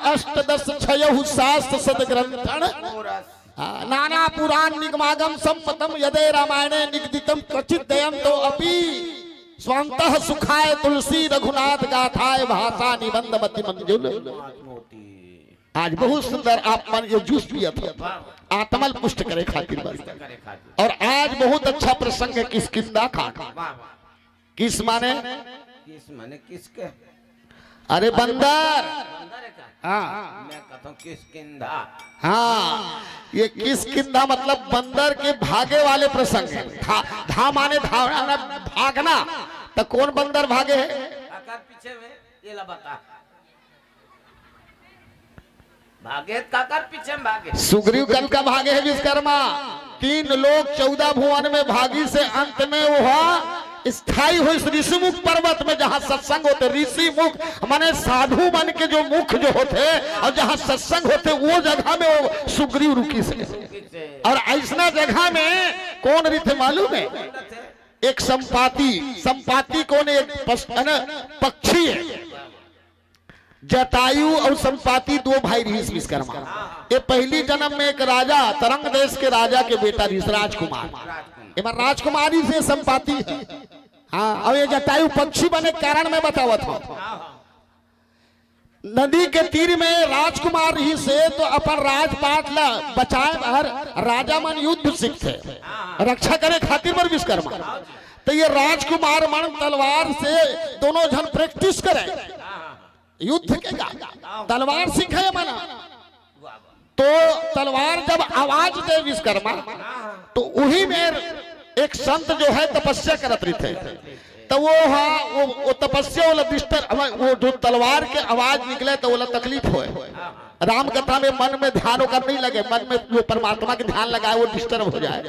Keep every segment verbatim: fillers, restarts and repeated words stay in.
अष्टदश छयहु शास्त्र सदग्रंथन। हाँ, नाना पुराण निगमागम सम्मतम यदे रामायणे निगदितम क्वचित दयंतो अपि स्वांतः सुखाय तुलसी रघुनाथ गाथाय भाषा निबंध मति मंजुल। आज बहुत सुंदर आप मन ये जूस पिया था, आत्मल पुष्ट करे खातिर बस। और आज बहुत अच्छा प्रसंग है किष्किंधा कांड। किस माने? किस माने किसके? अरे बंदर। बंदर है का? हाँ। मैं कहता हूँ किष्किंधा। हाँ, ये किष्किंधा मतलब बंदर के भागे वाले प्रसंग है। धा, धा माने धावना, भागना। तो कौन बंदर भागे है? अगर पीछे में ये ला बता। भागे त काकर पीछे में भागे? सुग्रीव कन का भागे है विश्वकर्मा। तीन लोक चौदह भुवन में भागी से अंत में वो स्थायी होइस ऋषिमुख पर्वत में, जहाँ सत्संग होथे। ऋषिमुख माने साधु मन के जो मुख जो होथे और जहाँ सत्संग होथे, वो जगह में वो सुग्रीव रुकिस हे। और ऐसना जगह में कौन रहिथे मालूम है? एक संपाति। संपाति कौन है? एक पस-, है ना, पक्षी है। जटायु अउ संपाति दो भाई रिहिस विश्वकर्मा। ये पहली जन्म में एक राजा, तरंग देश के राजा के बेटा रिहिस, राजकुमार। एमा राजकुमारी से संपाति है। हाँ, अउ ये जटायु पक्षी बने के कारण मैं बतावत हूँ। नदी के तीर में राजकुमार रिहिस हे तो अपन राजपाट ला बचाए बर राजा मन युद्ध सीखथे, रक्षा करे खातिर बर विश्वकर्मा। तो ये राजकुमार मन तलवार से दोनों झन practice करे। युद्ध के का तलवार सीखे मना। तो तलवार जब आवाज दे विश्वकर्मा, तो उही में एक संत जो है तपस्या करत रहिथे। तो वो हा, वो, वो तपस्या वाला disturb, वो जो तलवार के आवाज निकले तो वाला तकलीफ होए। राम कथा में मन में ध्यान ओकर नहीं लगे, मन में जो परमात्मा के ध्यान लगाए वो disturb हो जाए।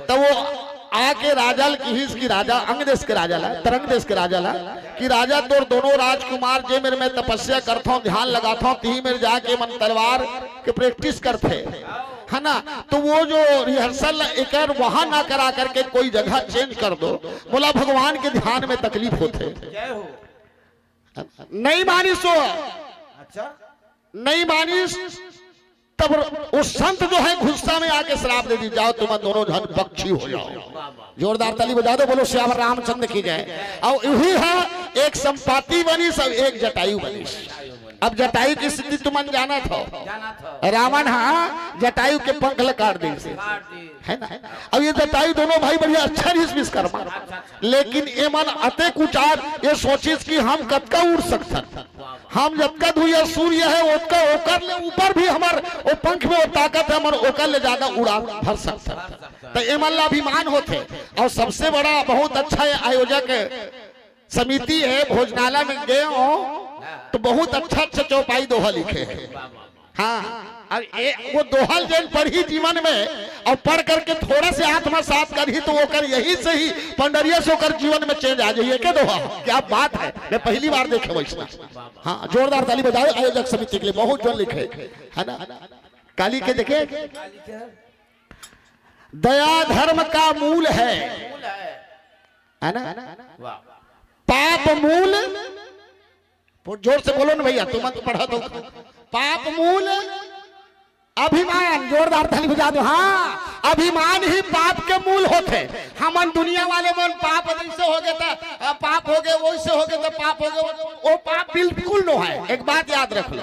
तो वो आके राजा ल किहिस कि राजा, अंग देश के राजा ला, तरंग देश के राजा ला, कि राजा तोर दोनों राजकुमार जे मेर में तपस्या करथौं, ध्यान लगाथौं, तिही मेर जाके मन तलवार के practice करथे, है ना? तो वो जो rehearsal एकर वहां ना करा करके कोई जगह change कर दो, मोला भगवान के ध्यान में तकलीफ होथे। जय हो। नहीं मानिस वो। अच्छा। नहीं मानिस, तब वो संत जो है गुस्सा में आके श्राप दे दी, "जाओ तुम दोनों झन पक्षी हो जाओ।" जोरदार ताली बजा दो, बोलो सियावर रामचंद्र की जय। और यही है, एक संपाति बनिस, सब एक जटायु बनिस। अब जटायु की स्थिति तुमन जानत हो। रावण हा जटायु के पंख ल काट दिस, है ना? अब ये जटायु दोनों भाई बढ़िया अच्छा रिहिस विश्वकर्मा, लेकिन एमन अतेक उचार ये सोचिस कि हम कतका उड़ सकथन। हम जतका धुइया सूर्य है, ओतका ओकर ले ऊपर भी हमर ओ पंख में वो ताकत है, हमन ओकर ले ज्यादा उड़ान भर सकथन। त एमन ला अभिमान होथे। और सबसे बड़ा बहुत अच्छा ये आयोजक समिति है, भोजनालय में गए हो तो बहुत अच्छा अच्छा चौपाई दोहा लिखे हैं। हाँ, अब ए, वो दोहा ल जेन पढ़ही जीवन में और पढ़ करके थोड़ा से आत्मसात करही तो ओकर यही से ही पंडरिया से ओकर जीवन में change आ जाही। एके दोहा, क्या बात है, मैं पहली बार देखे वैसना। हाँ, जोरदार ताली बजाओ आयोजक समिति के लिए, बहुत जोर लिखे, है ना? काली के देखे, दया धर्म का मूल है, है ना? पाप मूल, जोर से बोलो ना भैया, तुमन तो पढ़त हो। पाप मूल अभिमान, जोरदार ताली बजा दो। हाँ, अभिमान ही पाप के मूल होथे। हमन दुनिया वाले मन पाप जैसे हो गए त, अ, पाप हो गए, वैसे हो गए त पाप हो गए, वो पाप बिल्कुल नो है। एक बात याद रख लो,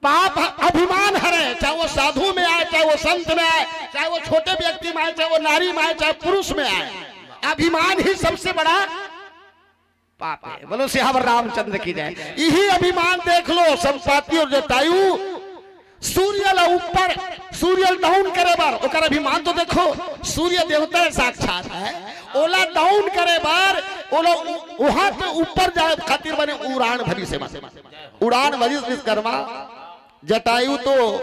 पाप अभिमान हरे, चाहे वो साधु में आए, चाहे वो संत में आए, चाहे वो छोटे व्यक्ति में आए, चाहे वो नारी में आए, चाहे पुरुष में आए, अभिमान ही सबसे बड़ा पाप है। बोलो सियावर रामचंद्र की जय। यही अभिमान देख लो, संपाति और जटायु सूर्य ला ऊपर, सूर्य ला down करे बर, ओकर अभिमान तो देखो, सूर्य देवता है साक्षात है, ओला down करे बर, ओला उ-, वहां के ऊपर जाए खातिर बने उड़ान भरी से मन, उड़ान भरी विश्वकर्मा। जटायु तो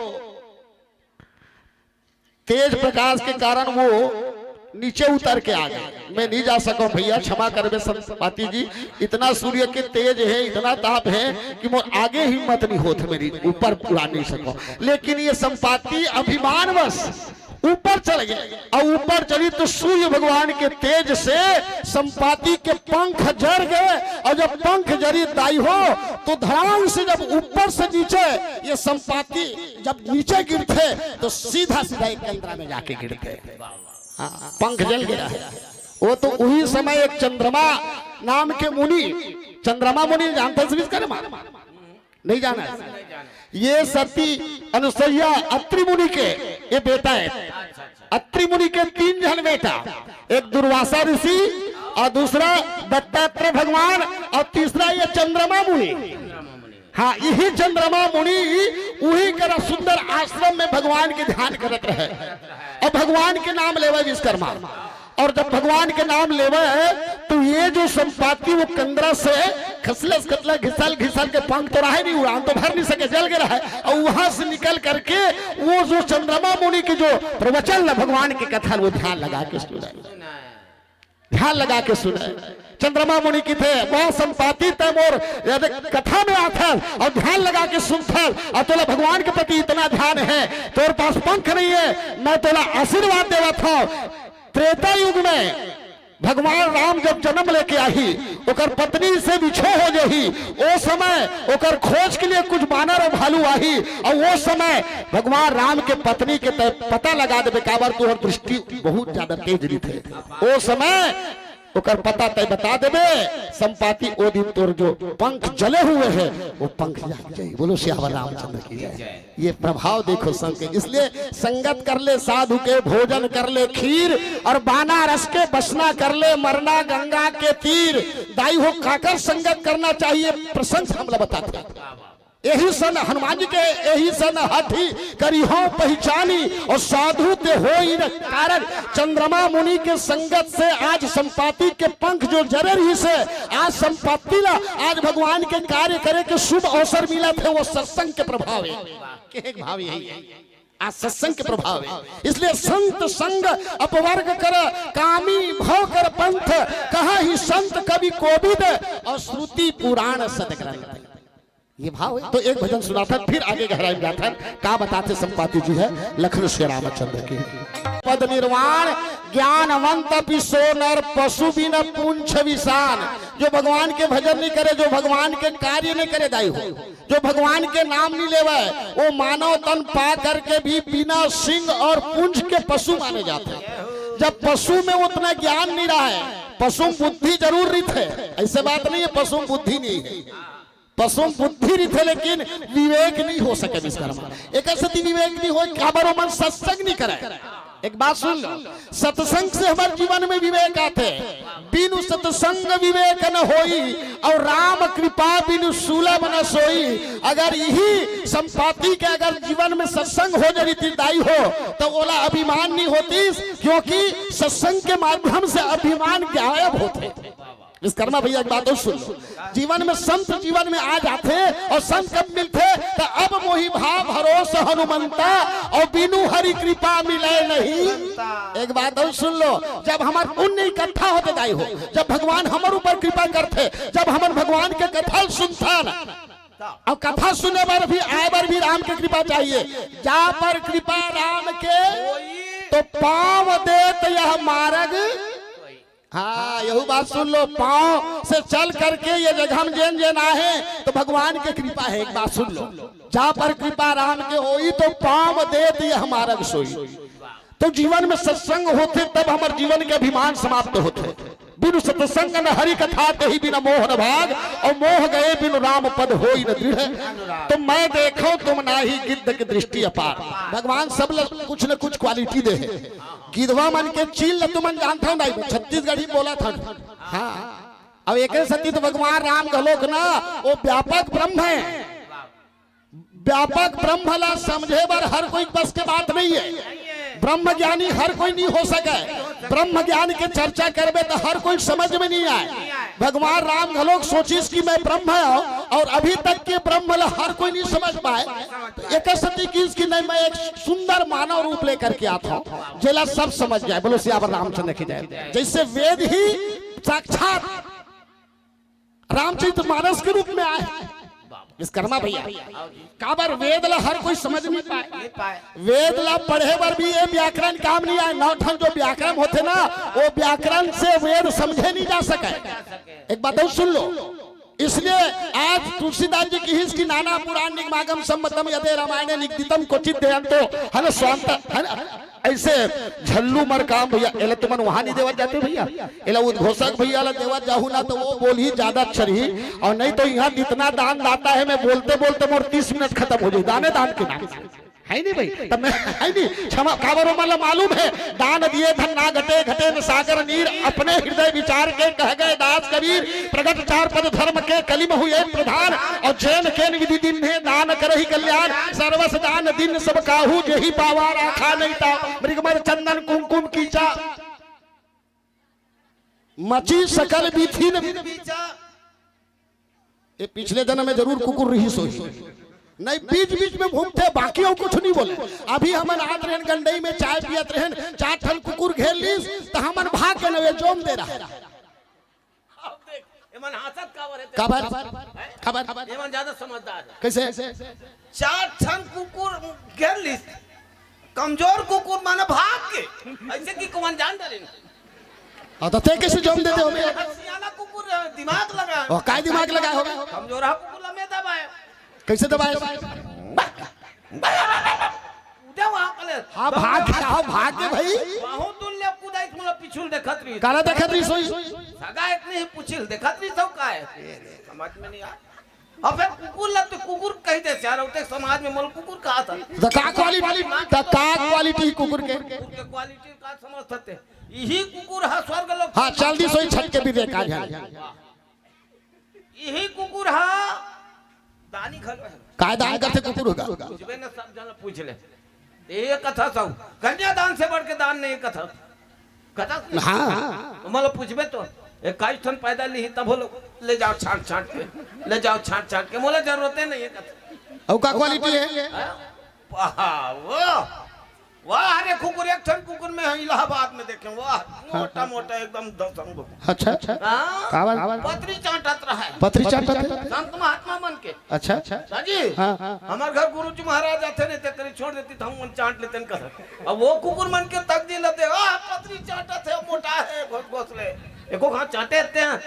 तेज प्रकाश के कारण वो नीचे उतर के आ गए। मैं नहीं जा सकूं भैया, क्षमा करबे संपाति जी, इतना सूर्य के तेज है, इतना ताप है कि मोर आगे हिम्मत नहीं होत मेरी, ऊपर उड़ा नहीं सकूं। लेकिन ये संपाति अभिमानवश ऊपर चल गए। और ऊपर चली तो सूर्य भगवान के तेज से संपाति के पंख जर गए। और जब पंख जरी दाई हो, तो धड़ाम से जब ऊपर से नीचे ये संपाति जब नीचे गिरते, तो सीधा सीधा एक कंदरा में जाके गिरते। हाँ, पंख जल गया है। वो तो उही समय एक चंद्रमा नाम के मुनि, चंद्रमा मुनि जानते हैं विश्वकर्मा? नहीं जाना है। ये सती अनुसैया अत्रि मुनि के ये बेटा है। अत्रि मुनि के तीन जन बेटा, एक दुर्वासा ऋषि और दूसरा दत्तात्रेय भगवान और तीसरा ये चंद्रमा मुनि। हाँ, यही चंद्रमा मुनि उही करा सुंदर आश्रम में भगवान के ध्यान करत रहे और भगवान के नाम लेवे विश्वकर्मा। और जब भगवान के नाम लेवे, तो ये जो संपाति वो कंदरा से खसलस खतला घिसल घिसल के पंख तो रहे नहीं, उड़ान तो भर नहीं सके, जल गया है। और वहां से निकल करके वो जो चंद्रमा मुनि के जो प्रवचन है भगवान के कथा, वो ध्यान लगा के सुने, ध्यान लगा के सुने। चंद्रमा मुनि की थे, बहुत संपाति तय मोर यदि कथा में आथस और ध्यान लगा के सुनथस और तोला भगवान के प्रति इतना ध्यान है, तोर पास पंख नहीं है, मैं तोला आशीर्वाद देवत हूँ। त्रेता युग में भगवान राम जब जन्म लेके आही, ओकर पत्नी से बिछो हो जाही, ओ समय ओकर खोज के लिए कुछ बानर और भालू आही, और वो समय भगवान राम के पत्नी के तय पता लगा देबे, काबर तोहर दृष्टि बहुत ज्यादा तेज रहिथे। ओ समय ओकर पता तय बता देबे, संपाति, ओ दिन तोर जो पंख जले हुए हैं, वो पंख जाग जाए। बोलो सियावर रामचंद्र की जय। ये प्रभाव देखो संग के। इसलिए संगत कर ले साधु के, भोजन कर ले खीर, और बानारस के बसना कर ले, मरना गंगा के तीर। दाई हो, काकर संगत करना चाहिए, प्रसंग हमला बताते। यही सन हनुमान जी के, यही सन हठी करिहो पहचानी, और साधु ते होई न कारक। चंद्रमा मुनि के संगत से आज संपाति के पंख जो जरे रहिसे, आज संपाति ला, आज भगवान के कार्य करे के शुभ अवसर मिलत हे, वो सत्संग के प्रभाव हे। के भाव यही हे, आज सत्संग के प्रभाव हे। इसलिए संत संग अपवर्ग कर, कामी भव कर पंथ, कहा ही संत कवि कोविद, और श्रुति पुराण सदग्रंथ। ये भाव हे। तो एक भजन सुनाथन, फिर आगे गहराई में जाथन। का बताथे संपाति जी हे लखन श्री रामचंद्र के। पद निर्वाण ज्ञानवंत पिसो नर, पशु बिन पूंछ विषान। जो भगवान के भजन नहीं करे, जो भगवान के कार्य नहीं करे दाई हो, जो भगवान के नाम नहीं लेवे, वो मानव तन पा करके भी बिना सिंग और पूंछ के पशु माने जाथे। जब पशु में उतना ज्ञान नहीं रहा हे, पशु में बुद्धि जरूर रहिथे, ऐसे बात नहीं हे पशु में बुद्धि नहीं हे। पशु में बुद्धि रहिथे, लेकिन विवेक नहीं हो सके विश्वकर्मा। एक सेती विवेक नहीं होय, काबर ओमन सत्संग नहीं करे। एक बात सुन लो, सत्संग से हमर जीवन में विवेक आथे। बिनु सत्संग विवेक न होई, और राम कृपा बिनु सुलभ न सोई। अगर यही संपाति के अगर जीवन में सत्संग हो जरी दाई हो, तो ओला अभिमान नहीं होतिस, क्योंकि सत्संग के माध्यम से अभिमान गायब होथे। विश्वकर्मा भैया, एक बात और सुन लो, जीवन में संत जीवन में आ जाथे और संत कब मिलथे, तो अब मोहि भा भरोस हनुमंता, और बिनु हरि कृपा मिले नहीं। एक बात और सुन लो, जब हमर पुण्य इकट्ठा होथे दाई हो, जब भगवान हमर ऊपर कृपा करथे, जब हमन भगवान के कथा सुनथन, और कथा सुने बर भी, आए बर भी राम के कृपा चाहिए। जा पर कृपा राम के, तो पाँव देत यह मारग। हाँ, यहू बात सुन लो, पाँव से चल करके ये जगह में जेन जेन आए हे, तो भगवान के कृपा हे। एक बात सुन लो, जा पर कृपा राम के होई, तो पाँव देत यह मारग सोई। तो जीवन में सत्संग होथे, तब हमर जीवन के अभिमान समाप्त होथे। बिनु सत्संग न हरि कथा, तेहि बिना मोह न भाग, और मोह गए बिनु राम पद होई न दृढ़। तो मैं देखो तुम नाही गिद्ध की दृष्टि अपार। भगवान सब ल कुछ न कुछ क्वालिटी दे हे। गिदवा मन के चील ल तुमन जानथव नहीं, छत्तीसगढ़ी बोलथन। हाँ, अब एक सेती तो भगवान राम घलोक ना, वो व्यापक ब्रह्म हे। व्यापक ब्रह्म ला समझे बर हर कोई बस के बात नहीं हे। ब्रह्म ज्ञानी हर कोई नहीं हो सके। ब्रह्म ज्ञान के चर्चा करबे तो हर कोई समझ में नहीं आए। भगवान राम घलोक सोचिस कि मैं ब्रह्म हूँ, और अभी तक के ब्रह्म ला हर कोई नहीं समझ पाए। तो एक सेती किहिस कि नहीं, मैं एक सुंदर मानव रूप लेकर के आता हूँ, जेला सब समझ जाए। बोलो सियावर रामचंद्र की जय। जैसे वेद ही साक्षात रामचरित मानस के रूप में आए, विश्वकर्मा भैया, काबर वेद ला हर कोई समझ नहीं पाए। नहीं पाए। वेद ला पढ़े बर भी ये व्याकरण काम नहीं आए। नौ ठन जो व्याकरण होथे ना, वो व्याकरण से वेद समझे नहीं जा सके। एक बात और सुन लो, इसलिए आज तुलसीदास जी किहिस कि नाना पुराण निगमागम सम्मतम यदे रामायणे निगदितम क्वचिद्यन्तो, है ना, स्वांत, है ना, ऐसे झल्लू मरकाम भैया, एला तुमन वहां नहीं देवत जाते भैया, एला उद्घोषक भैया ला देवत जाहू ना तो वो बोलही ज्यादा अच्छा रही। और नहीं तो यहाँ जितना दान दाता है, मैं बोलते बोलते मोर तीस मिनट खत्म हो जाए दाने दान के नाम से। है नहीं भाई? तब मैं है नहीं, क्षमा, काबर ओमन ला मालूम है, दान दिए धन ना घटे, घटे न सागर नीर, अपने हृदय विचार के कह गए दास कबीर, प्रगट चार पद धर्म के कलि महु एक प्रधान, और जैन केन विधि दीन्हे दान करहि कल्याण, सर्वस दान दीन सब काहू जेहि पावा राखा नहीं ता, मृगमल चंदन कुमकुम कीचा, मची सकल विधि न। ये पिछले जन्म में जरूर कुकुर रहिस होही। नहीं, बीच बीच में भूंकथे, बाकी अउ कुछ नहीं बोले। अभी हमन आत रहेन गंडई में चाय पियत रहेन, चार ठन कुकुर घेर लीस, त हमन भाग के नवे जोम दे रहा है। अब देख, एमन हांसत काबर हे? काबर? हैं? काबर? एमन ज्यादा समझदार हे। कैसे? चार ठन कुकुर घेर लीस, कमजोर कुकुर माने भाग के, ऐसे कि कुमन जान डरे। और तो ते कैसे जोम देते हो बे? सियाना कुकुर दिमाग लगा। और काय दिमाग लगा होगा? कमजोर हा कुकुर लमे दबाए। कैसे दबाए? उदे वहां पले। हाँ, भाग के, हाँ, भाग के भाई। बहुत दूर ले कूदा, इस मोला पिछुल देखत रही। काला देखत रही सोई? सगा इतनी ही पुछिल देखत रही सब का है। समझ में नहीं आ। अब फिर कुकुर लग तो कुकुर कह दे यार, उते समाज में मोला कुकुर कहा था। तो का क्वालिटी, तो का क्वालिटी कुकुर के? कुकुर के क्वालिटी का समझ सकते। यही कुकुर हा स्वर्ग लोक। हाँ, चल दी सोई छट के भी देखा जाए। यही कुकुर हा दानी घलो है। काय दान करथे कुकुर होगा? पूछबे न, सब जन पूछ ले। ये कथा सब कन्यादान से बढ़ के दान नहीं कथा। कथा हाँ। मतलब पूछबे तो इक्कीस ठन पैदा ली तब लोग ले जाओ छांट छांट के, ले जाओ छांट छांट के, मोला जरूरत नहीं है कथा। और का क्वालिटी है? हाँ? वाह, वो वाह रे कुकुर, एक ठन कुकुर में है इलाहाबाद में देखे, वाह, मोटा मोटा एकदम दसंग। अच्छा, अच्छा। हाँ? काबर? पतरी चांटत रहा है। पतरी चांटत है? संत महात्मा मन के। अच्छा, अच्छा। दाजी, हाँ। हमार घर गुरुजी महाराज आते नहीं ते करी छोड़ देती था, हम चांट लेते न कहा। अब वो कुकुर मन के तकदीर लते, आ, पतरी चांटत है, मोटा है, घोस घोस ले। एको घास चांटे आते हैं।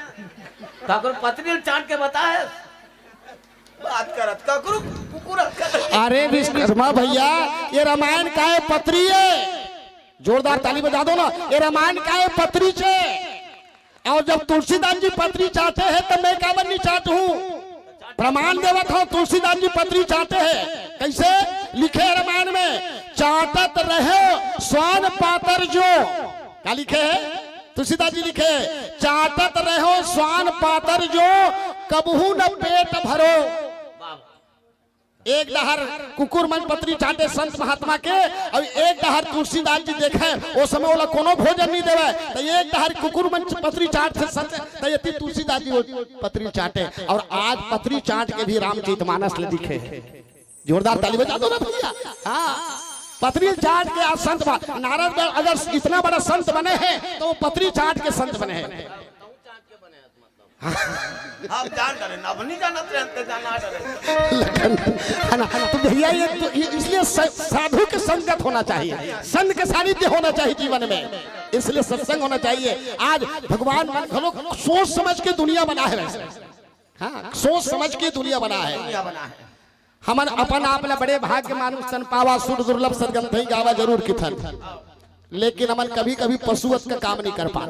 ठाकुर पतरी चांट के बता है। बात करत ककरू कुकुर अतका तक। अरे विश्वकर्मा भैया, ये रामायण काय पतरी है? जोरदार ताली बजा दो ना। ये रामायण काय पतरी चे? और जब तुलसीदास जी पतरी चांटे हैं, तो मैं काबर नहीं चांटहूं? प्रमाण देवत हूं, तुलसीदास जी पतरी चांटे हैं। कैसे लिखे रामायण में? चांटत रहे स्वान पातर जो। का लिखे है? तुलसीदास जी लिखे, चाटत रहो स्वान पातर जो, कबहू न पेट भरो। एक डहर कुकुर मन पतरी चाटे संत महात्मा के, और एक डहर तुलसीदास जी देखे, ओ समय ओला कोनो भोजन नहीं देवे, तो एक डहर कुकुर मन पतरी चाट थे संत, तो ये तुलसीदास जी वो पतरी चाटे, और आज पतरी चाट के भी रामचरित मानस ले दिखे है। जोरदार ताली बजा दो ना भैया। हाँ, पतरी चाट के आज संत बा-, नारायणगढ़ अगर इतना बड़ा संत बने हैं तो वो पतरी चाट के संत बने हैं। हम जान डरे ना, अब नहीं जाना, तुरंत जाना डरे। लखन, है ना? तो भैया ये तो, ये इसलिए स-, साधु के संगत होना चाहिए, संत के सानिध्य होना चाहिए जीवन में, इसलिए सत्संग होना चाहिए। आज भगवान मन घलो सोच समझ के दुनिया बना है वैसे। हाँ, सोच समझ के दुनिया बना है। दुनिया बना है। हमन अपन आप ल बड़े भाग्य मानुष तन पावा, सुर दुर्लभ सदग्रंथई गावा जरूर किथन, लेकिन हमन कभी-कभी पशुवत का काम नहीं कर पान।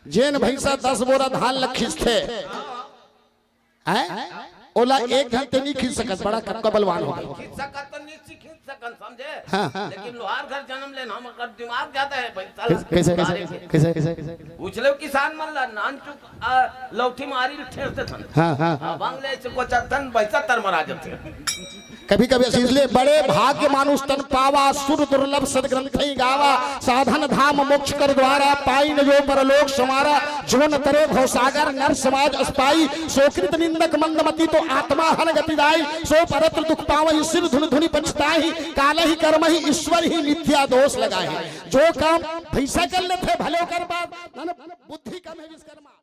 जेन भैंसा दस बोरा धान ल खींचथे, हैं? ओला एक घंटे नहीं खींच सकत, बड़ा कक्का बलवान हो गया। खींच सकत तो नहीं खींच सकन, समझे? हाँ, हाँ। लेकिन लोहार घर जन्म लेन, हम अगर दिमाग ज्यादा है भाई, साला कैसे, कैसे, गाड़ी कैसे, कैसे, कैसे? पूछ लो किसान मन ला, नान चुक आ, लौठी मारी ल ठेस देथन। हाँ, हाँ, हाँ। आ, बांग ले से कोचकथन, भैंसा तर मरा जथे। कभी-कभी इसलिए बड़े भाग्य मानुष तन पावा, सुर दुर्लभ सदग्रंथई गावा, साधन धाम मोक्ष कर द्वारा, पाई न जो परलोक संवारा, जो न तरे भवसागर नर समाज अस पाई, सो कृत निंदक मंदमती तो आत्मा हन गति दाई, सो परत्र दुख पावहि सिर धुनि धुनि पछताहि, कालहि कर्महि ईश्वरहि मिथ्या दोष लगाहि। जो काम भैंसा कर लेथे भले ओकर बाप, ना, ना, बुद्धि कम है विश्वकर्मा।